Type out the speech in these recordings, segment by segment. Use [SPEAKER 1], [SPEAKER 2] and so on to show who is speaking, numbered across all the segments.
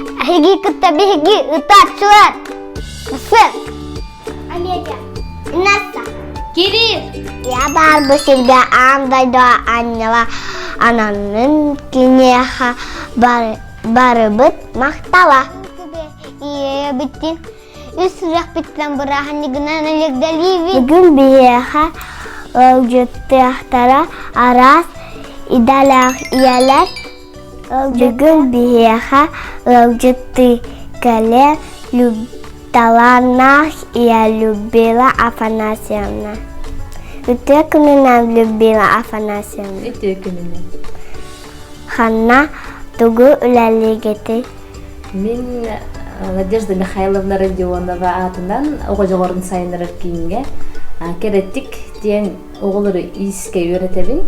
[SPEAKER 1] Эһиги кытта биһиги ытааччылар. Сын. Амедиа. Инесса.
[SPEAKER 2] Кирилл.
[SPEAKER 1] Я баар бу сиргэ аан дойду анньыла ананнын киниэхэ барыбыт махтала. Ийэбитин үс сүрэхпиттэн бырааһынньыгынан элэгдэлиибит. Бүгүн биһиэхэ ыалдьыттыахтара араас идэлээх ийэлэр Бүгүн биһиэхэ ыалдьыттыы кэлэ талааннаах ийэ Людмила Афанасьевна. Үтүө күнүнэн Людмила Афанасьевна.
[SPEAKER 3] Үтүө күнүнэн.
[SPEAKER 1] Ханна тугу үлэлиигитий?
[SPEAKER 3] Мин Надежда Михайловна Родионова аатынан оҕо дьоҕурун сайыннарар кииҥҥэ Кэрэтик диэн оҕолору иискэ үөрэтэбин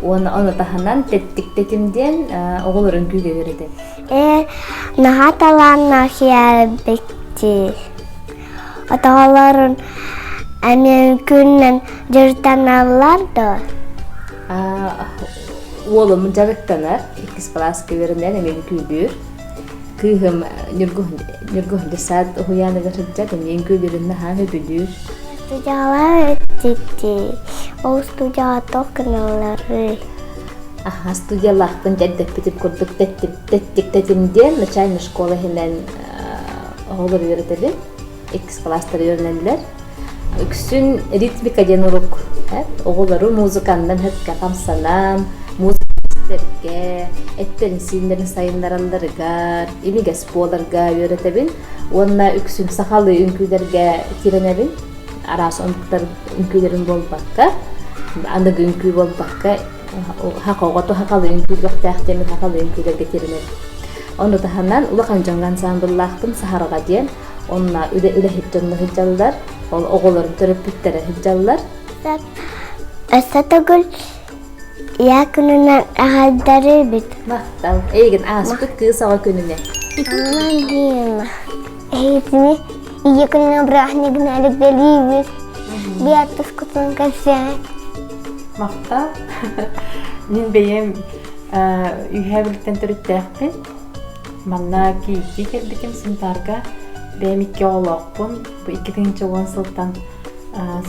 [SPEAKER 3] уонна ону таһынан тэттик тэтим диэн оҕолору үҥкүүгэ үөрэтэбин.
[SPEAKER 1] Ээ, наһаа талааннаах ийэбиттии. Отоҕолорун эмиэ үҥкүүнэн дьарыктаналлар дуо?
[SPEAKER 3] Уолум дьарыктанар, иккис кылааска үөрэнэр, эмиэ үҥкүүлүүр. Кыыһым Ньургуһун десант уһуйааныгар сылдьар, эмиэ үҥкүүлүүрүн наһаа сөбүлүүр.
[SPEAKER 1] Студиялар өттүттүү. Ол студияҕа туох гыналларый?
[SPEAKER 3] Аха, студиялаахпын эрдэппитим курдук тэттик тэтим диэн начальная школа иһинэн оҕолор үөрэтэбин. Иккис кылаастар үөрэнэллэр. Үксүн ритмика диэн урук. Оҕолору музыканнан сөпкө хамсанан, музыка истэргэ, эттэрин-сииннэрин сайыннаралларыгар, имигэс буоларга үөрэтэбин. Уонна үксүн сахалыы үҥкүүлэргэ тирэнэбин. Араас омуктар үҥкүүлэрин буолбакка, аныгы үҥкүү буолбакка, саха оҕото сахалыы үҥкүүлүөхтээх диэммин сахалыы үҥкүүлэргэ тирэнэбин. Ону таһынан улахан дьоҥҥо ансаамбыллаахпын Саһарҕа диэн. Онно үлэ үлэһит дьонно сылдьаллар, ол оҕолорун төрөппүттэрэ сылдьаллар.
[SPEAKER 1] Өссө төгүл Ийэ күнүнэн эҕэрдэлиибит.
[SPEAKER 3] Махтал. Эйигин ааспыт кыыс оҕо күнүнэн.
[SPEAKER 1] Аман диэм. Эһигини ийэ күнүнэн бырааһынньыгынан эҕэрдэлиибит. Биир тускутун кэпсээн.
[SPEAKER 4] Махтал. Мин бэйэм Үөһээ Бүлүүттэн төрүттээхпин. Манна кийииттии кэлбитим Сунтаарга. Бэйэм икки оҕолоохпун. Бу 2010 сылтан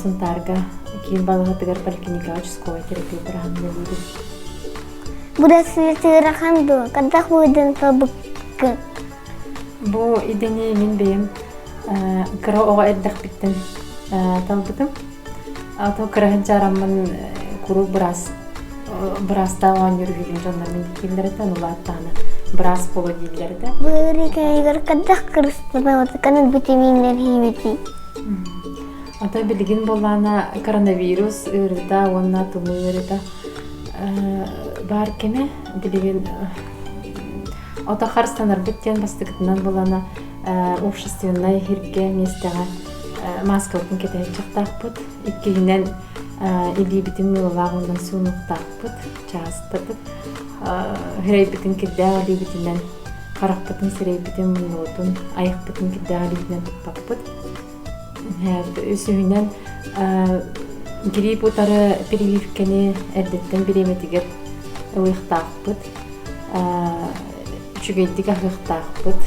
[SPEAKER 4] Сунтаарга киин балыыһатыгар поликлиникаҕа участковай терапия бырааһын үлэлиибин.
[SPEAKER 1] Бу ыарахан дуо? Хайдах бу идэни талбыккын?
[SPEAKER 4] Бу идэни мин бэйэм кыра оҕо эрдэхпиттэн талбытым. Ато кыра сылдьараммын куруук быраас быраастаах оонньуур үһүбүн дьоннор мин дииллэр этэ, улааттаҕына быраас буолуо дииллэр этэ.
[SPEAKER 1] Быыры кэмигэр хайдах кырыстанабыт витаминнэр иһибитий?
[SPEAKER 4] Ата билигин буоллаана коронавирус ыарыыта уонна тымныы ыарыыта баар кэмэ билигин ото харыстанарбыт диэн бастакытынан буолана общественнай иһиргэ миэстэҕэ мааскабытын кэтэһиччэхтаахпыт. Иккиһинэн илиибитин мыылалаах уонна суунуохтаахпыт, чаастатык. Сирэйбитин кирдээх илиибитинэн, харахпытын, сирэйбитин, муннубутун, айахпытын кирдээх илиибитинэн туппаппыт. Үсүһүнэн грипп утары прививкэни эрдэттэн бириэмэтигэр ылыахтаахпыт. Үчүгэйдик аһыахтаахпыт,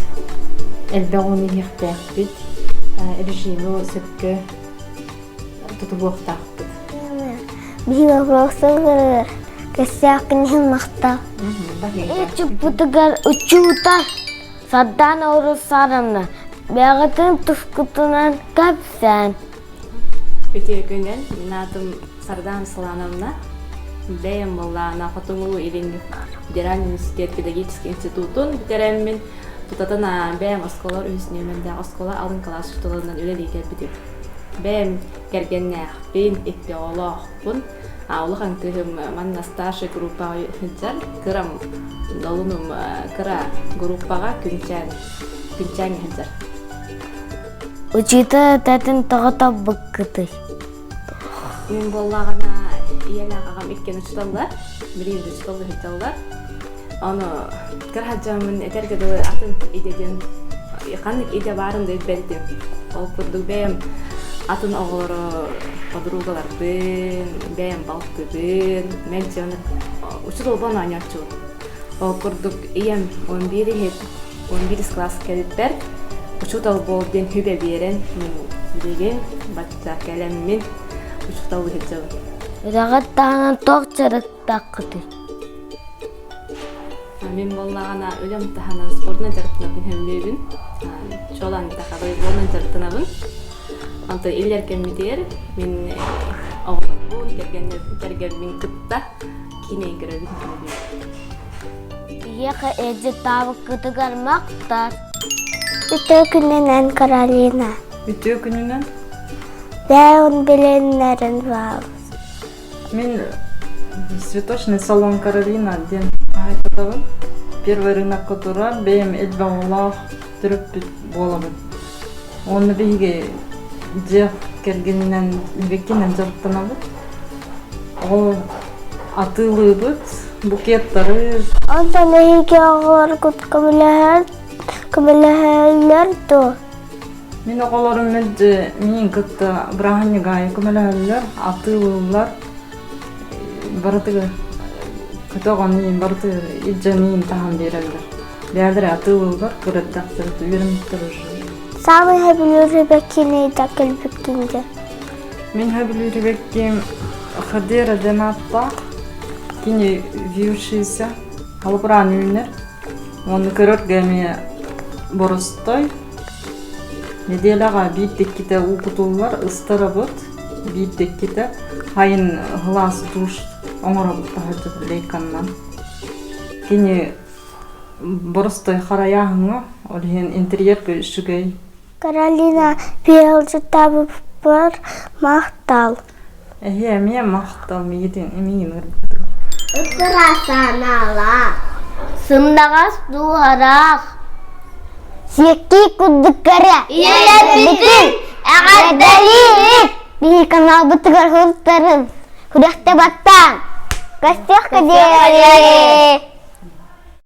[SPEAKER 4] элбэх ууну иһиэхтээхпит, режими сөпкө тутуһуохтаахпыт.
[SPEAKER 1] Биһиги вопросугар кэсээхпин иһин махтал. Чуппутугар учуутал Сардаана Урусаровна бэйэҕитин тускутунан кэпсээн.
[SPEAKER 5] Үтүө күнүн, мин аатым Сардаана Руслановна. Бэйэм буоллаҕына Хотугу Илин федеральный университет педагогическай институтун бүтэрэммин, тутатына бэйэм оскуола үһүс нүөмэрдээх оскуола алын кылаас учууталынан үлэлии кэлбитим. Бэйэм кэргэннээхпин, икки оҕолоохпун. Улахан кыыһым манна старшай группаҕа сылдьар, кырам долунум кыра группаҕа күнчээн күнчээҥҥэ сылдьар.
[SPEAKER 1] Учуутал этэтин тоҕо талбыккытый?
[SPEAKER 5] Мин буоллаҕына ийэлээх аҕам иккиэн учууталлар, билигин да учууталлар сылдьаллар. Ону кыра сылдьаммын этэргэ дылы атын идэ диэн ханнык идэ баарын да билбэтим. Ол курдук бэйэм атын оҕолору подругаларбын, бэйэм балтыбын, мэлдьи ону учууталбын оонньооччубун. Ол курдук ийэм 11 иһит. 11 класс кэлбиппэр учуутал буол диэн сүбэ биэрэн мин билигин бачча кэлэммин учууталлыы сылдьабын.
[SPEAKER 1] Үрэҕит таһынан туох дьарыктааххытый?
[SPEAKER 5] Мин буоллаҕына үлэм таһынан спордунан дьарыктанабын сөбүлүүбүн. Чуолаан волейболунан дьарыктанабын. Онтон иллэр кэммитигэр мин оҕолорбун, кэргэммин кытта киинэ көрөбүн.
[SPEAKER 1] Биһиэхэ эдьиттаабыккытыгар махтал. Үтүө күнүнэн, Каролина.
[SPEAKER 2] Үтүө күнүнэн.
[SPEAKER 1] Бэйэм билиннэрин баал.
[SPEAKER 2] Мин цветочный салон Каролина диэн хаһаайкатабын. Первый рынокка турар бэйэм элбэх оҕолоох төрөппүт буолабын. Уонна биһиги дьиэ кэргэнинэн биккинэн дьарыктанабыт. Ол атыылыыбыт букеттары.
[SPEAKER 1] Онтон эһиги оҕолоргут көмөлөһөр көмөлөһөллөр дуо?
[SPEAKER 2] Мин оҕолорум мэлдьи миин кытта бырааһынньык аайы көмөлөһөллөр, атыылыыллар. Барытыгар көтөҕөн миин барытыгар илдьэ миин таһан биэрэллэр. Бэйэлэрэ атыылыыллар, кырырдахтары үөрэммиттэр уже.
[SPEAKER 1] Саамай сөбүлүүр рыбакиныйда кэлбиккин дьэ.
[SPEAKER 2] Мин сөбүлүүр рыбаким Хадера диэн ааттаах. Кини вьющийся, албыраан үүнэр. Уонна көрөргө эмиэ боростой. Нэдиэлэҕэ биирдэ иккитэ уу кутуллар, ыстарабыт, биирдэ иккитэ сайын сылаас душ оҥоробут таһырдьа лейканнан. Кини боростой харайааһыҥҥа, ол иһин интерьергэ үчүгэй.
[SPEAKER 1] Каролина ыалдьыттаабыппар махтал.
[SPEAKER 2] Эһиэ эмиэ махтал миигин миигин ыҥырбытыгар.
[SPEAKER 1] Ыппыраас санаалаах, сымнаҕас дууһалаах, сиэкки курдук кэрэ Ийэлэрбитин эҕэрдэлиибит! Биһиги каналбытыгар һылтарын, күрэхтэ баттаан, көрсүөххэ диэри!